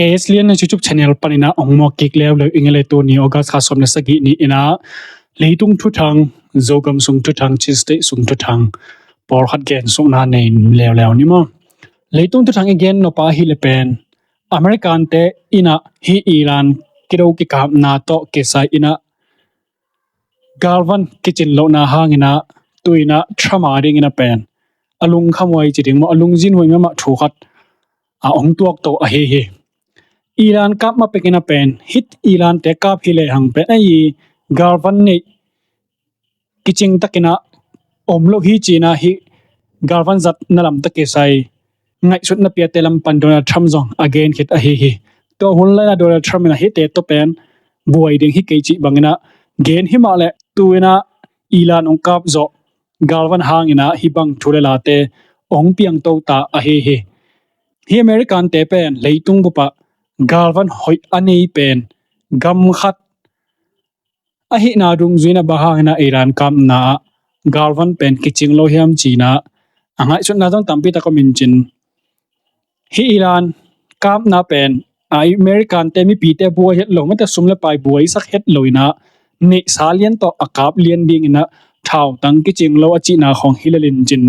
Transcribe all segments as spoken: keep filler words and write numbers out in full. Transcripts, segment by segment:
K S Lian na YouTube channel panin ah hong muak kik leuleu ing ei. Tuni August kha sawm le sagih ni-in ah leitung thuthang, Zogam sung thuthang, Chin State sung thuthang pawlkhat gen sukna nei leuleu ni maw. Leitung thuthang i gen nop ahi le pen American-te in ah hih Iran kido kikapna tawh kisai in ah galvan kicin lohna hangin ah tu-in ah Trump a dingin ah pen a lungkham huai ci ding maw, a lungzin huai mahmah thu khat a hong tuakto ahi hi. Iran kap ma pekin ah pen hih Iran-te kap hi lehang pen ahi galvan neih kicing takin ah om lo hi ci-in ah hih galvan zatna lam tawh kisai ngaihsutna piate lam pan Donald Trump zong a gen khit ahi hi. Tua hun lai-in ah Donald Trump in ah hihte tawh pen buai ding hi kei cih bangin ah gen hi mah leh tu-in ah Iran hong kap zawh galvan hangin ah hih bang thu le late hong piangto ta ahi hi. Hih American-te pen leitung bup ah galvan hoih a nei pen gam khat ahihna dungzui-in ah bang hangin ah Iran kapna ah galvan pen kicing lo hiam ci-in ah a ngaihsutna zong tampi tak om in cin. Hih Iran kapna pen a American-te mipite buai het lo, mate sum le pai buaisak het lo-in ah neihsa lian tawh a kap lian dingin ah thautang kicing lo a cihna khawng hi lel in cin.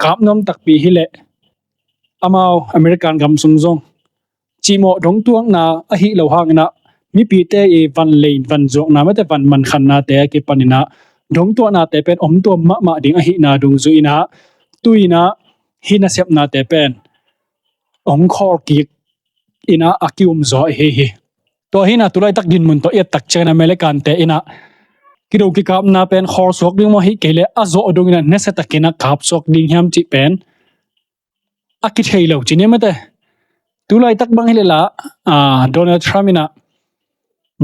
Kap nuam takpi hi leh amau American gam sung zong cimawh dongtuakna ahi lo hangin ah mipite i vanlei vanzuakna, mate van mankhannate a kipanin ah dongtuaknate pen om tuam mahmah ding ahihna dungzui-in ah tu-in ah hih nasepnate pen hong khawl kik in ah a ki-um zaw ahi hi. Tua hi-in ah tu laitak dinmun tawh i et tak ciangin American-te in ah kido kikapna pen khawl suak ding maw, hi kei leh a zawh dongin ah nasia takin ah kap suak ding hiam cih pen a kithei lo ci ni mate. Tu laitak bang hi leh lah, ah, Donald Trump in ah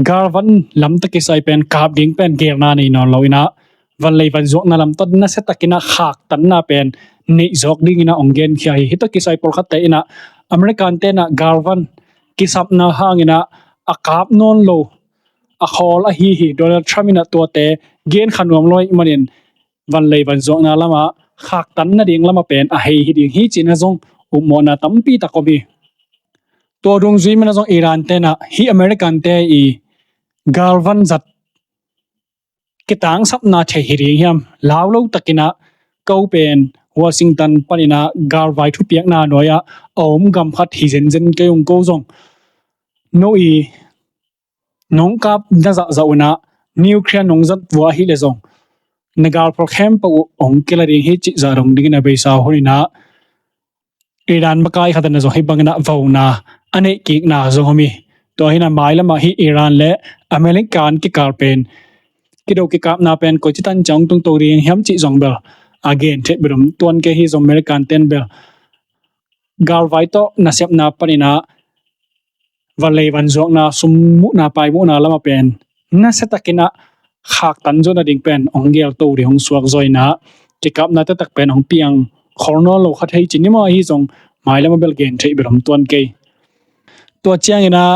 galvan lam tawh kisai pen kap ding pen geelna nei nawn lo-in ah vanlei vanzuakna lam tawh nasia takin ah khaktanna pen neih zawk dingin ah hong genkhia hi. Hih tawh kisai pawlkhatte in ah American-te in ah galvan kisapna hangin ah a kap nawn lo a khawl ahi hi. Donald Trump in ah tuate genkha nuam lo ahih manin vanlei vanzuakna lamah khaktan nading lamah pen a hei hi ding hi ci-in ah zong upmawhna tampi tak om hi. Tua dungzui manin ah zong Iran-te in ah hih American-te i galvan zat kitangsapna thei hi ding hiam, lau lo takin ah ko pen Washington panin ah galvai thupiakna nuai-ah a om gam khat hi zenzen kei ung, ko zong no i nong kap na zahzah un ah nuclear nong zat vua hi leh zong na galphual khempeuh uh hong kila ding hi cih zah dong dingin a beisa hunin ah Iran makai khat in ah zong hih bangin ah vona a neih kikna zong om hi. Tua hi-in ah mailamah hih Iran le American kikal pen kido kikapna pen koici tan ciang hong tungto ding hiam cih zong bel a gen theih bel om tuan kei hi. Zong American-te in bel galvai tawh nasepna panin ah vanlei vanzuakna, sum muhna, pai muhna lamah pen nasia takin ah khaktan zawh nading pen hong gelto ding, hong suak zaw-in ah kikapna taktak pen hong piang khol nawn lo kha thei ci ni maw. Ahi zong mailamah bel gen theih bel om tuan kei. Tua ciangin ah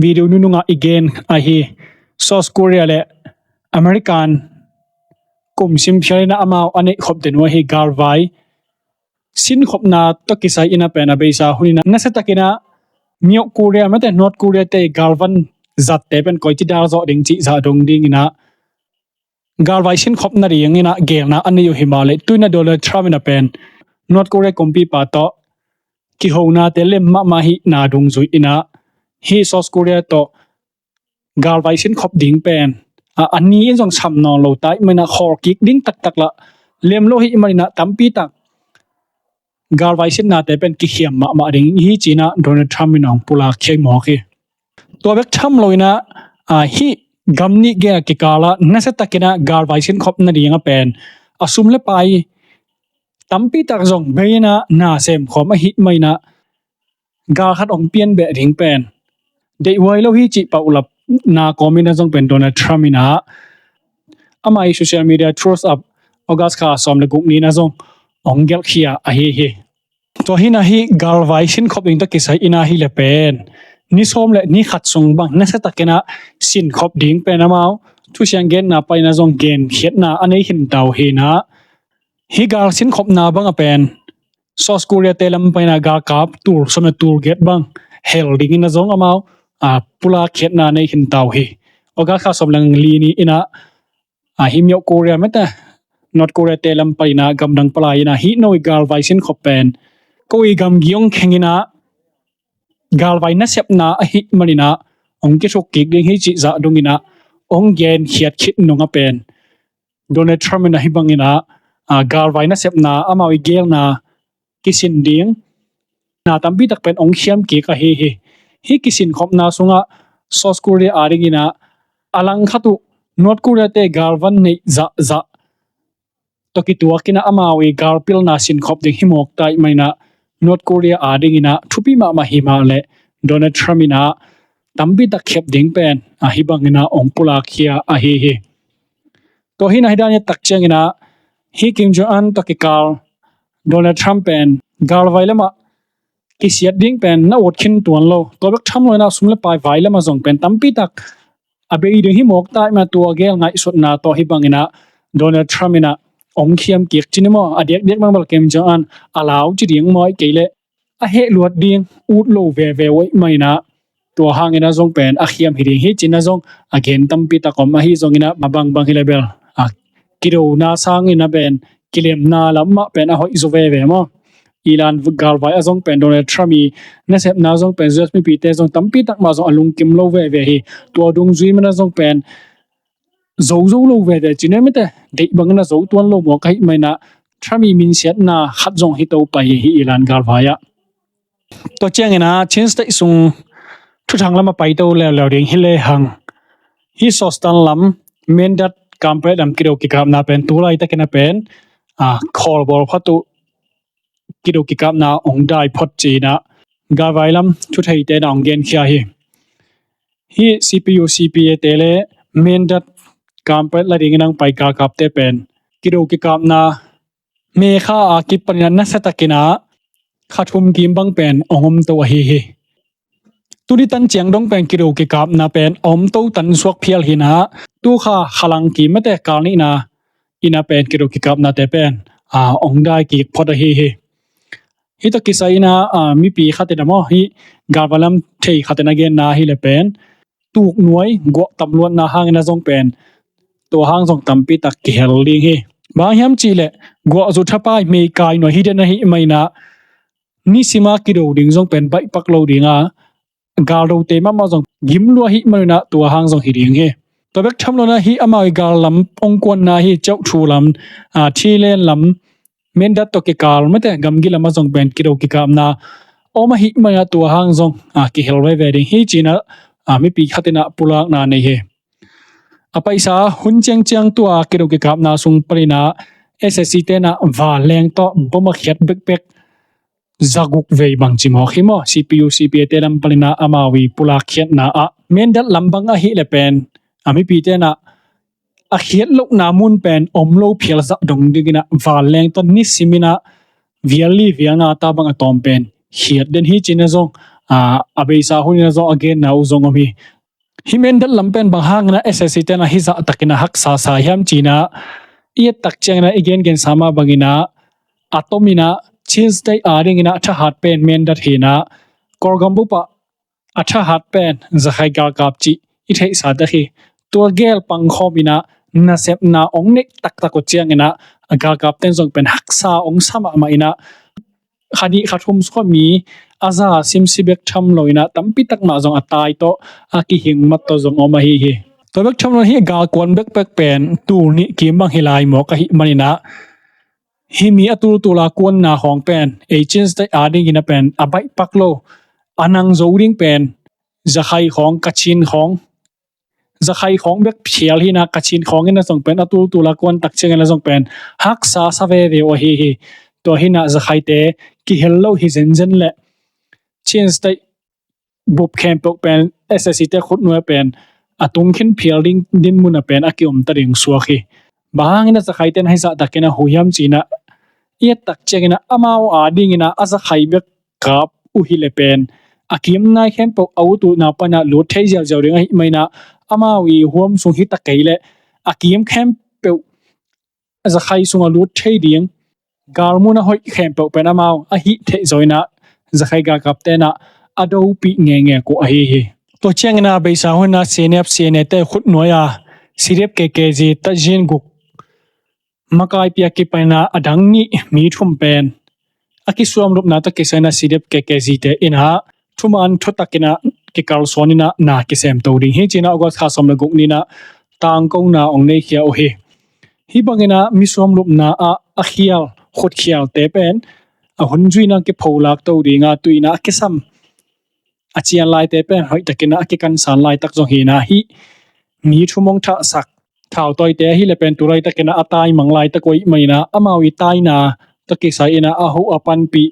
video nunung ah i gen ahi South Korea le American kum sim phial in ah amau a neih khop den uh ahi galvai sinkhopna tawh kisai in ah pen a beisa hunin ah nasia takin ah North Korea, mate North Korea-te i galvan zatte pen koici dal zawh ding cih zah dong dingin ah galvai sinkhop nadingin ah geelna a nei uh hi mah leh tu-in ah Donald Trump in ah pen North Korea kumpipa tawh kihonate lem mahmah ahihna dungzui-in ah hih South Korea tawh galvai sinkhop ding pen a, a ni in zong sam nawn lo ta ahih manin ah khawl kik ding taktak lah lem lo ahih manin ah tampi tak galvai sinnate pen kikhiam mahmah ding hi ci-in ah Donald Trump in hong pulak khia mawk hi. Tua bek tham lo-in ah, a, hih gam nih gel kikal ah nasia takin ah galvai sinkhop nading ah pen a sum le pai tampi tak zong bei-in ah na sem khawm ahih manin ah gal khat hong pian beh ding pen deih huai lo hi cih paulapna kawmin ah zong pen Donald Trump in ah ama i social media Truth Up August kha sawm le guk ni-in ah zong hong gelhkhia ahi hi. Tua hi-in ah hih galvai sinkhop ding tawh kisai in ah hi leh pen ni sawm le ni khat sung bang nasia takin ah sinkhop ding pen amau thusiang genna panin ah zong genkhiatna a nei khin ta uh hi-in ah hih gal sinkhopna bang ah pen South Korea-te lam panin ah galkap tul sawm le tul giat bang hel dingin a zong amau a pulak khiatna nei khin ta uh hi. August kha sawm le li ni in ah a hih miauh Korea mete North Korea te lam paina gamdang palai in ah hih no i galvai sinkhop pen ko i gamgi hong kheng in ah galvai nasepna ahih manin ah hong kithuk kik ding hi cih zah dong in ah hong genkhiat khit nung a pen Donald Trump in ah hih bangin ah a galvai nasepna amau i gelna kisin ding na tampi tak pen hong khiam kik ahi hi. Hih kisin khopna sungah South Korea a dingin ah a langkhat uh North Korea te galvan neih zahzah tawh kituak in ah amau i galpilna sinkhop ding hi mawk ta ahih manin ah North Korea a dingin ah thupi mahmah hi mah leh Donald Trump in ah tampi tak khep ding pen a hih bangin ah hong pulak khia ahi hi. Tua hi in ah hih dan i et tak ciangin ah hih Kim Jong Un tawh kikal Donald Trump pen galvai lamah kisiat ding pen na ut khin tuan lo. Tua bek tham lo in ah sum le pai vai lamah zong pen tampi tak a bei ding hi mawk ta ahih manin tua gel ngaihsutna tawh hih bangin ah Donald Trump in ah hong khiam kik ci ni maw, a diakdiak bang bel Kim Jong Un a lau ci ding maw, ahih kei leh a heh luat ding ut lo veve uh ahih manin ah tua hangin ah zong pen a khiam hi ding hi ci in ah zong a gen tampi tak om ahi zongin ah a bangbang hi leh bel a kidona sangin ah pen kilemna lam mah pen a hoih zaw veve maw. Iran galvai a zong pen Donald Trump i nasepna zong pen U S mipite zong tampi tak mah zong a lungkim lo veve hi. Tua dungzui man a zong pen zo zo lo veve ci ni mete, deih bangin a zo tuan lo mawk ahih manin ah Trump i minsiatna khat zong hi to pai hi Iran galvai ah. Tua ciangin ah Chin State sung thuthang lam a pai to leuleu ding hi lehang hih Sostan lam Mindat Kanpetlet lam kido kikapna pen tu laitakin ah pen a khawl bawl phot uh kido kikapna hong dai phot ci in ah galvai lam thutheite in ah hong genkhia hi. Hih C P U C P A te le Mindat Kanpetlet la dingin ah hong pai galkapte pen kido kikapna May kha a kipanin ah nasiatakin ah kha thum kim bang pen hong om to ahi hi. Tuni tan ciang dong pen kido kikapna pen a om to tan suak phial hi in ah tu kha kha lang kim mete kal nihna in ah pen kido kikapnate pen a hong dai kik phot ahi hi. Hih tawh kisai in ah a mipi khat in ah maw, hih galvai lam thei khat in ah genna hi leh pen tuk nuai guah tam luatna hangin ah zong pen tua hang zong tampi tak kihel ding hi. Bang hiam cih leh guah zu thapai meikai nuai hi den ahih manin ah nisim a kido ding zong pen baihpak lo ding a, galdote mahmah zong gim lua ahih manin ah tua hang zong hi ding hi. Tua bek tham lo in ah hih amau i gal lam hong kuanna hi, Kyaukthyu lam, a, Taylen lam, Mindat tawh kikal mete gamgi lam ah zong pen kido kikapna om ahih manin ah tua hang zong a kihel veve ding hi ci in ah a mipi khat in ah pulakna nei hi. A paisa hun ciangciang tua kido kikapna sung panin ah S A C te in ah vanleng tawh bom a khiat bekbek zaguk vei bang ci mawk hi maw. C P U C P A te lam panin ah amau i pulak khiatna ah Mindat lam bang ahih leh pen a mipite in ah a khiat lohna mun pen om lo phial zah dong dingin ah vanleng tawh nisim in ah vial li vial nga ta bang a tawm pen khiat den hi ci in ah zong a, a beisa hun in ah zong a genna uh zong om hi. Hih Mindat lam pen bang hangin ah S A C te in ah hih zah takin ah haksa sa hiam ci in ah i et tak ciangin ah i gengensa mah bangin ah a tomin ah Chin State a dingin ah a thahat pen Mindat hi in ah Kawlgam bup ah a thahat pen Zakhai galkap cih i theihsa tak hi. Tua gel pangkhawm in ah nasepna hong neih taktak uh ciangin ah a galkapte in zong pen haksa hong sa mahmah in ah kha nih kha thum sung kha mi a za simsi bek tham lo in ah tampi tak mah zong a tai tawh a kihing mat tawh zong om ahi hi. Tua bek tham lo in hih galkuan bekbek pen tul nih kim bang hi lai mawk ahih manin ah hih mi a tultul a kuanna khawng pen ei Chin State a dingin ah pen a baihpak lo, a nang zo ding pen Zakhai khawng, Kachin khawng, Zakhai khawng bek phial hi in ah Kachin khawng in ah zong pen a tultul a kuan tak ciangin ah zong pen haksa sa veve uh ahi hi. Tua hi in ah Zakhaite kihel lo hi zenzen leh Chin State bup khempeuh pen S A C te khutnuai pen a tung khin phial ding dinmun ah pen a kiom ta ding suak hi. Bang hangin ah Zakhaite in ah hih zah takin ah hu hiam ci in ah i et tak ciangin ah amau a dingin ah a Zakhai bek kap uh hi leh pen a kim nai khempeuh a ut uh nau pan ah lut thei ziauziau ding ahih manin ah amau i huam sung hi ta kei leh a kim khempeuh Zakhai sungah lut thei ding galmun a hoih khempeuh pen amau a hih theih zawh in ah Zakhai galkapte in ah a dopih ngenge uh ahi hi. Tua ciangin a beisa hun a C N F C N A te khut nuai a C D F K K Z Tajin guk makaipi a kipan a a dang nih mi thum pen a kisuamlupna tawh kisai in a C D F K K Z te in a thuman thutakin a kikalsuan in a na kisem to ding hi ci-in a August kha sawm le guk ni-in a tangkona hong neikhia uh hi. Hih bangin a mi suamlupna ah a khial, khutkhialte pen a hun zui in a kipholak to ding a, tu-in a a kisam a cian laite pen hoihtakin a kikansan laitak zong hi-in a, hih mi thum hong thahsak thautawite ahih leh pen tu laitakin a a taimang laitak uh ahih manin a amau i taina tawh kisai in a a huh a panpih,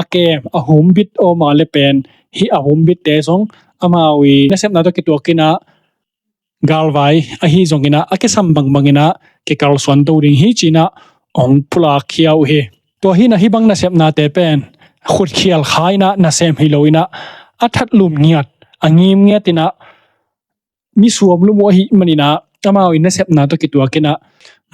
a kem, a humbit om a leh pen hih a humbitte zong amau i nasepna tawh kituakin a galvai ahi zongin a a kisam bangbangin a kikalsuan to ding hi ci-in a hong pulakkhia uh hi. Tua hi-in a hih bang nasepnate pen khutkhial kha in a nasem hi lo in a a thatlum ngiat, a ngim ngiat in a mi suamlum uh ahih manin a amau i nasepna tawh kituakin a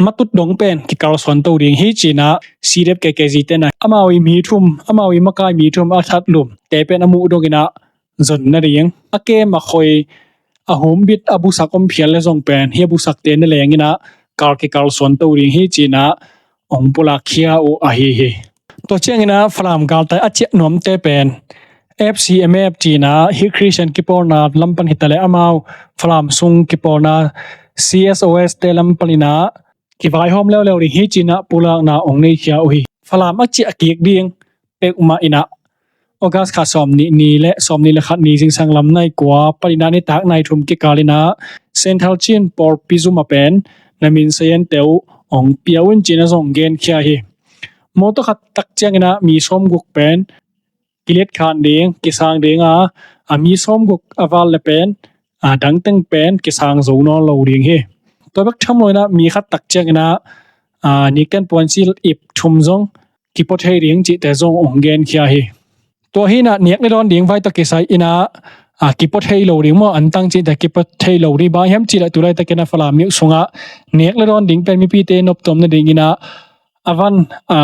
matut dong pen kikalsuan to ding hi ci-in a C D F K K Z te in a amau i mi thum, amau i makai mi thum a thatlumte pen a muh dongin a zon nading, a kem, a khoi, a humbit, a busak om phial leh zong pen hih a busakte na lengin a kal kikalsuan to ding hi ci-in a hong pulakkhia uh ahi hi. Tua ciangin a Falam galtai a ciah nuamte pen F C M F ci-in a hih Christian kipawlna lam pan hi ta leh amau Falam sung kipawlna C S O S te lam panin a kivaihawm leuleu ding hi ci-in a pulakna hong neikhia uh hi. Falam a ciah kik ding peuhmah in a August kha sawmnih ni le sawmnih le khat ni zingsang lam nai kua panin a nitak nai thum kikal in a Central Chin pawlpi zum ah pen na min saziante uh hong pia un ci-in a zong genkhia hi. Mawtaw khat tak ciangin a mi sawmguk pen kiliatkhan ding, kisang ding a, a mi sawmguk a val leh pen a dangteng pen kisang zo nawn lo ding hi. Tua bek tham lo in a mi khat tak ciangin a, a, nikken puansil ip thum zong kipua thei ding cihte zong hong genkhia hi. Tua hi-in a nek le dawn ding vai tawh kisai in a, a, kipua thei lo ding maw, antang cihte kipua thei lo ding, bang hiam cih leh tu laitakin a Falam myo sungah nek le dawn ding pen mipite noptuam nadingin a a van, a,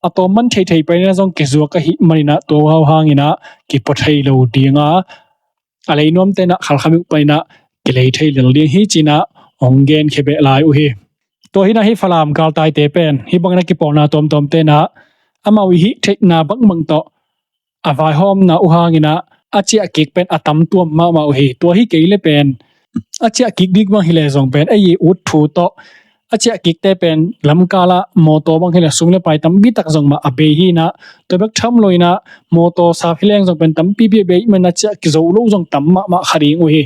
a tawm man theithei pen in a zong kizuak ahih manin a tua uh hangin a kipua thei lo ding a, a lei nuamte in a Khalkha myo panin a kilei thei lel ding hi ci-in a hong genkhia beh lai uh hi. Tua hi-in a hih Falam galtaite pen hih bangin a kipawlna tuamtuamte in a amau i hih theihna bangbang tawh a vaihawmna uh hangin a a ciah kik pen a tamtuam mahmah uh hi. Tua hi kei leh pen a ciah kik ding bang hi leh zong pen ei i ut thu tawh a ciah kikte pen lamkal ah mawtaw bang hi leh sum le pai tampi tak zong mah a bei hi-in a, tua bek tham lo in a mawtaw sap hi leng zong pen tampi pi a bei ahih manin a ciah kizo lo zong tam mahmah kha ding uh hi.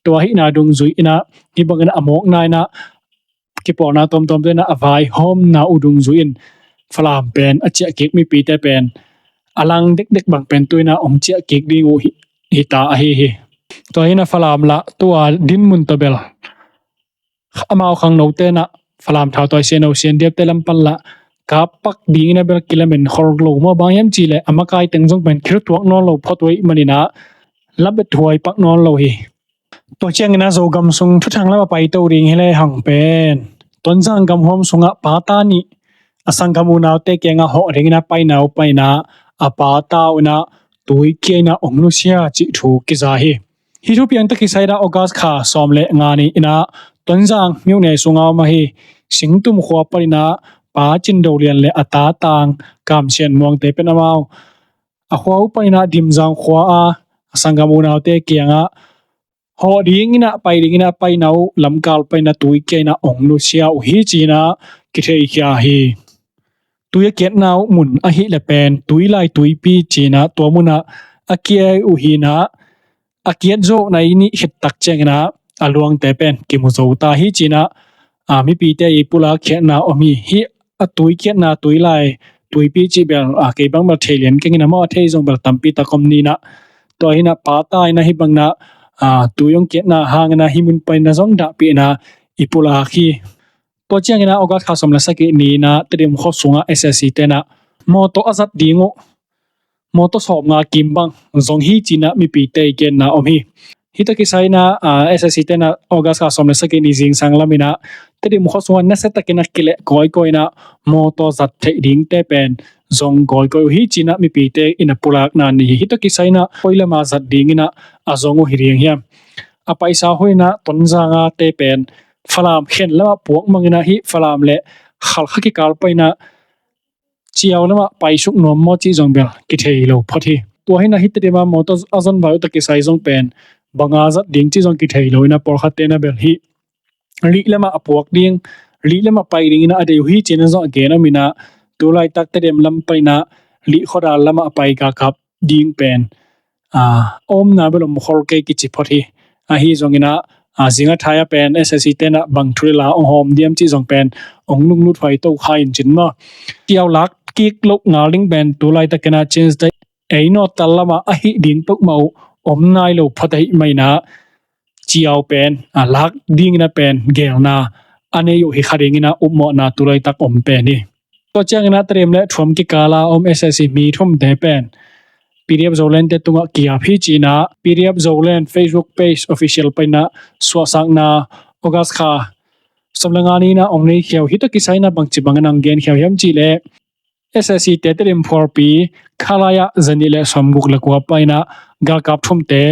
Tua ahihna dungzui in a hih bangin a mawkna in a kipawlna tuamtuamte in a vaihawmna uh dungzui in Falam pen a ciah kik mipite pen a lang dekdek bang pen tu-in a hong ciah kik ding uh hi, hi ta ahi hi. Tua hi-in a Falam lah tua dinmun tawh bel amau khangnote in a Falam thautawi sianno siandiakte lam pan lah kap pak dingin a bel kilamen khol lo maw, bang hiam cih leh a makai teng zong pen khirtuak nawn lo phot uh ahih manin a labet huai pak nawn lo hi. Tua ciangin a Zogam sung thuthang lam a paito ding hi lehang pen Tonzang gamhuam sungah pata nih a sanggam unaute kiangah hawh dingin a paina uh panin a pata uh in a tuikia in a hong nusia cih thu kiza hi. Hih thupiang tawh kisai in a August kha sawm le nga ni-in a Tonzang myo ne sungah om ahi Singtum khua panin a Pa Cin Do Lian le a ta Tang Kam Sian Muangte pen amau a khua uh panin a Dimzang khua a a sanggam unaute kiangah hawh dingin a pai dingin a paina uh lamkal panin a tuikia in a hong nusia uh hi ci-in a kitheikhia hi. Tui a kiatna uh mun ahih leh pen Tuilai tuipi ci-in a tua munah a kia uh hi-in a, a kiat zawh nai nih khit tak ciangin a a luangte pen kimu zo ta hi ci-in a, a, mipite i pulak khiatna om hi. Hih a tui kiatna Tuilai tuipi cih bel, a, kei bang bel thei lian keng in a maw, a thei zong bel tampi tak om ni-in a, tua hi-in a pata in a hih bangin a, a, tui hong kiatna hangin a hih mun panin a zong dahpih in a i pulak hi. Tua ciangin a August kha sawm le sagih ni-in a Tedim khua sungah S S C te in a mawtaw a zat ding uh mawtaw sawmnga kim bang zong hi ci-in a mipite i genna om hi. Hih tawh kisai in a, a, S S C te in a August kha sawm le sagih ni zingsang lam in a Tedim khua sungah nasia takin a kileh kawikawi in a mawtaw zat theih dingte pen zong kawikawi uh hi ci-in ah mipite in a pulakna nei hi. Hih tawh kisai-in ah koi lam a zat dingin ah a zong uh hi ding hiam? A paisa hoih-in ah Tonzang a te pen Falam khen lam ah puak mangin ah hih Falam le Khalkha kikal panin ah Ciau lam ah paisuk nuam maw cih zong bel kithei lo phot hi. Tua hi-in ah hih Tedim a mawtaw a zon vai uh tawh kisai zong pen bang a zat ding cih zong kithei lo in ah pawlkhatte in ah bel hih Lih lam ah a puak ding, Lih lam ah pai dingin ah a deih uh hi ci-in ah zong a gen om in ah, tu laitak Tedim lam panin ah Lih khuadal lam ah a pai galkap ding pen a omna bel om khol kei kici phot hi. Ahi zongin ah, a, zing a thai a pen SAC te in ah bang thu le la ong hawm diam cih zong pen ong lunglut huai to kha in cin maw. Ciau lak kik loh ngal ding pen tu laitakin ah Chin State ei nawtal lam ah a hih ding peuhmah uh om nai lo phot ahih manin ah Ciau pen a lak dingin ah pen geelna a nei uh hi kha dingin ah upmawhna tu laitak om pen hi. Tua ciangin ah Tedim le Thuam kikal a om SAC mi thumte pen PDF Zoland te tungah ki-ap hi ci-in ah PDF Zoland Facebook page official panin ah suahsakna August kha sawm le nga ni-in ah ong neikhia uh hi. Tawh kisai-in ah bangci bangin ong genkhia uh hiam cih leh SAC te Tedim phualpi khalai ah zanih le sawmguk le kua panin ah galkap thumte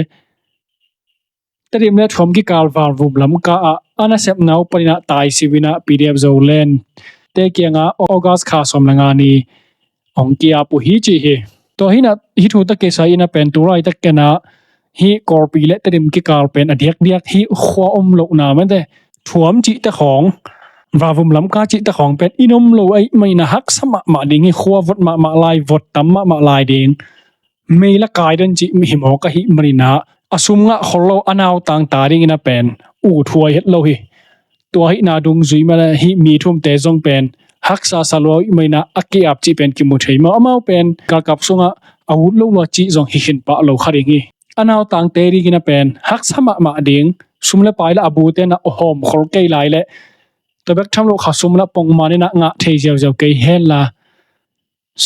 Tedim le Thuam kikal Valvum Lamka ah a nasepna uh panin ah taisi-in ah PDF Zoland te kiangah August kha sawm le nga ni ong ki-ap uh hi ci hi. Tua hi-in ah hih thu tawh kisai-in ah pen tu laitakin ah hih Kawlpi le Tedim kikal pen a diakdiak hih khua om lohna mate Thuam cihte khawng, Valvum Lamka cihte khawng pen inn om lo ahih manin ah haksa mahmah ding hi. Khua vot mahmah lai, vot tam mahmah lai ding, mei la kai den cih hi mawk ahih manin ah a sum ngah khol lo, a nautang ta dingin ah pen ut huai het lo hi. Tua ahihna dungzui manin ah hih mi thumte zong pen haksa sa lua ahih manin ah a ki-ap cih pen kimu thei maw. Amau pen galkap sungah a ut lo lua cih zong hi khin pah lo kha ding hi. A nautangte dingin ah pen haksa mahmah ding, sum le pai le a bute in ah a hawm khol kei lai leh tua bek tham lo kha sum le pongman in ah ngah thei ziauziau kei hen la,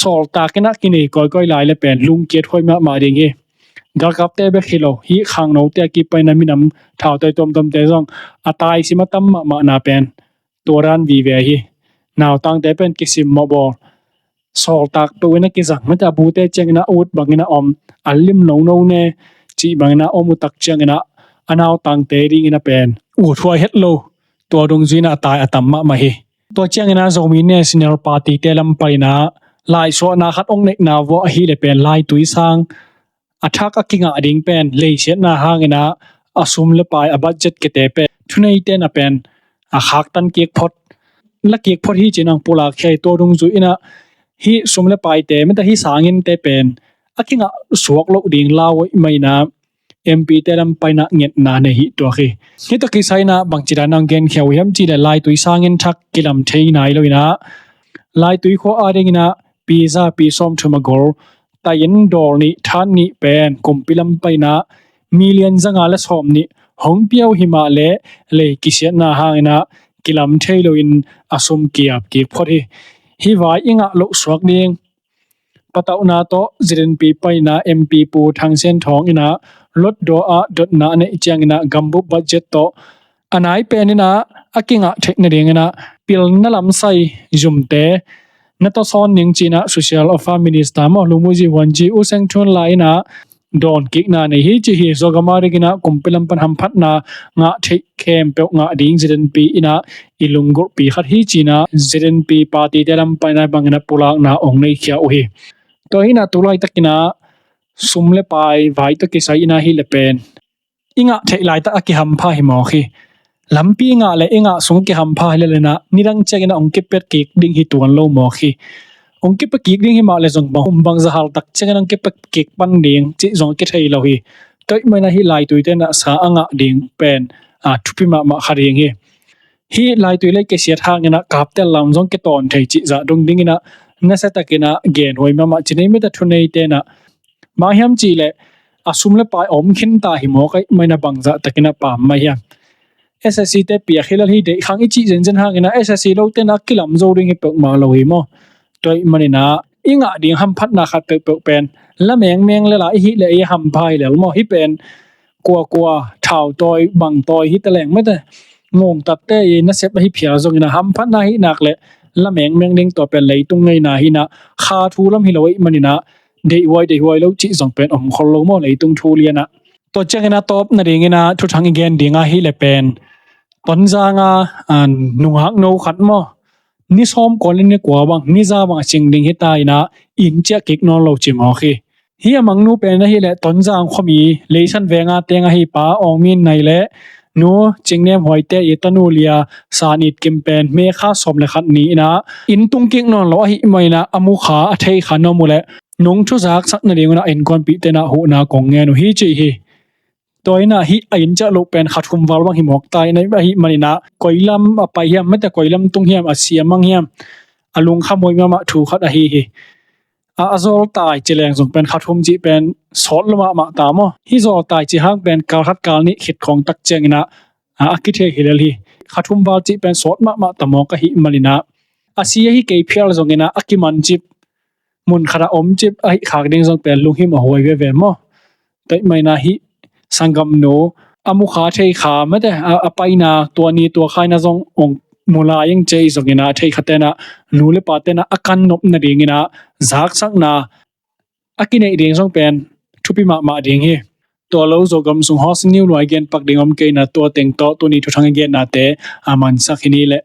sawltak in ah kinei kawikawi lai leh pen lungkiat huai mahmah ding hi. Galkapte bek hi lo, hih khangnote a kipanin ah minam thautawi tuamtuamte zong a taisim a tam mahmahna pen tua dan vive hi. Nautangte pen kisimmawh bawl, sawltak peuh in ah kizang mate, a bute ciangin ah ut bangin ah om, a lim nono ne cih bangin ah om uh tak ciangin ah a nautangte dingin ah pen ut huai het lo. Tua dungzui-in ah a tai a tam mahmah hi. Tua ciangin ah Zomi National Party te lam panin ah laisuahna khat ong neihna vuah ahih leh pen laitui sang a thak a kingah ding pen leisiatna hangin ah a sum le pai, a budget kite pen thuneite in ah pen a khaktan kik phot, la kik phot hi ci-in ah ong pulakkhia hi. Tua dungzui-in ah hih sum le paite mate, hih sanginnte pen a kingah suak loh ding lau ahih manin ah MP te lam panin ah ngetna nei hi tuak hi. Hih tawh kisai-in ah bangci dan-in ong genkhia uh hiam cih leh laitui sanginn thak kilam thei nai lo-in ah laitui khua a dingin ah pi za pi sawmthum a gol tai-in dawl nih, than nih pen kumpi lam panin ah million zanga le sawmnih hong pia uh hi mah leh lei kisiatna hangin ah kilam thei loin a sum ki-ap kik phot hi. Hih vai i ngah loh suak ding patauhna tawh ZNP panin ah MP Pu Thang Sian Thawng in ah Hlutdaw ah dotna a neih ciangin ah gambup budget tawh a nai penin ah a kingah theih nadingin ah pilna lamsai zumte na tawsawn ning ci-in ah Social Affairs Minister maw, Lumuzi Wanji, U Seng Thun Lai in ah dawnkikna nei hi ci hi. Zogam a dingin ah kumpi lam pan hamphatna ngah theih khempeuh ngah ding ZNP in ah i lunggulhpi khat hi ci-in ah ZNP party te lam panin ah bangin ah pulakna ong neihkhia uh hi. Tua hi-in ah tu laitakin ah sum le pai vai tawh kisai-in ah hih leh pen i ngah theih laitak a kihampha hi mawk hi. Lampi ngah le i ngah sung kihampha hi lel in ah nidang ciangin ah ong kipia kik ding hi tuan lo mawk hi. Ong kipia kik ding hi mah leh zong bang hun bang za hal tak ciangin ong kipia kik pan ding cih zong a kithei lo hi. Tua ahih manin ah hih laituite in ah sa a ngah ding pen a thupi mahmah kha ding hi. Hih laitui lei kisiat hangin ah kaptel lam zong kitawn thei cih zah dungdingin ah nasia takin ah genhuai mahmah ci-in ah mite thuneite in ah bang hiam cih leh a sum le pai a om khinta hi mawk ahih manin ah bangzah takin ah pam mah hiam? SAC te piak hi lel hi, deih khang i cih zenzen hangin ah SAC lote in ah kilam zo ding hi peuhmah lo hi maw. Tua ahih manin ah i ngah ding hamphatna khat peuhpeuh pen la mengmeng lel a i hih leh i hampha hi lel maw. Hih pen kuakua thautawi bangtawi hi taleng mate, ngongtatte i nasep ahi phial zongin ah hamphatna hi nak leh la mengmeng ding, tua pen leitung ngeina hi inah, kha thu lam hi lo ahih man inah deihhuai deihhuai lo cih zong pen om khol lo maw, leitung thu lianah. Tua ciangin a tawp nadingin a thuthang i gen ding ahih leh pen Tonzang a, a, nungak no khat maw, ni sawm kuan le ni kua bang, ni za bang a cing ding hi ta inah, inn ciah kik nawn lo ci mawk hi. Hih a mangnu pen ahih leh Tonzang khuami Leisan veng a teng ahi pa Awng Min Nai le nu Cing Nem Huaite i tanu Lia San It Kim pen May kha sawm le khat ni inah inn tung kik nawn lo ahih man inah, a mu kha, a thei kha na om uh leh nungthu zaksak nading un ah innkuanpihte inah huhna kong ngen uh hi ci hi. Tua inah hih a inn ciah loh pen kha thum val bang hi mawk ta inah, ahih man inah koi lam a pai hiam, mate koi lam tung hiam, a sia mang hiam, a lungkham huai mahmah thu khat ahi hi. A, a zawltai ci leng zong pen kha thum cih pen sawt lo mahmah ta maw. Hih zawltai ci hang pen kal khat kal nih khit khawng tak ciang inah, a, a kithei hi lel hi. Kha thum val cih pen sawt mahmah ta mawk ahih man inah, a si ahi kei phial zong inah a kiman cip, mun khat ah om cip ahih khak ding zong pen lunghim a huai veve maw. Tua ahih man inah hih sanggamnu a mu kha, thei kha, mate, a, a paina tua ni tua kha inah zong ong mu lai ing ci hi zong inah, thei khate inah nu le pate inah a kan nop nading inah zaksakna a kineih ding zong pen thupi mahmah ding hi. Tua lo Zogam sung House News luai gen pak ding om kei inah, tua teng tawh tuni thuthang i gennate a mansak hi ni leh.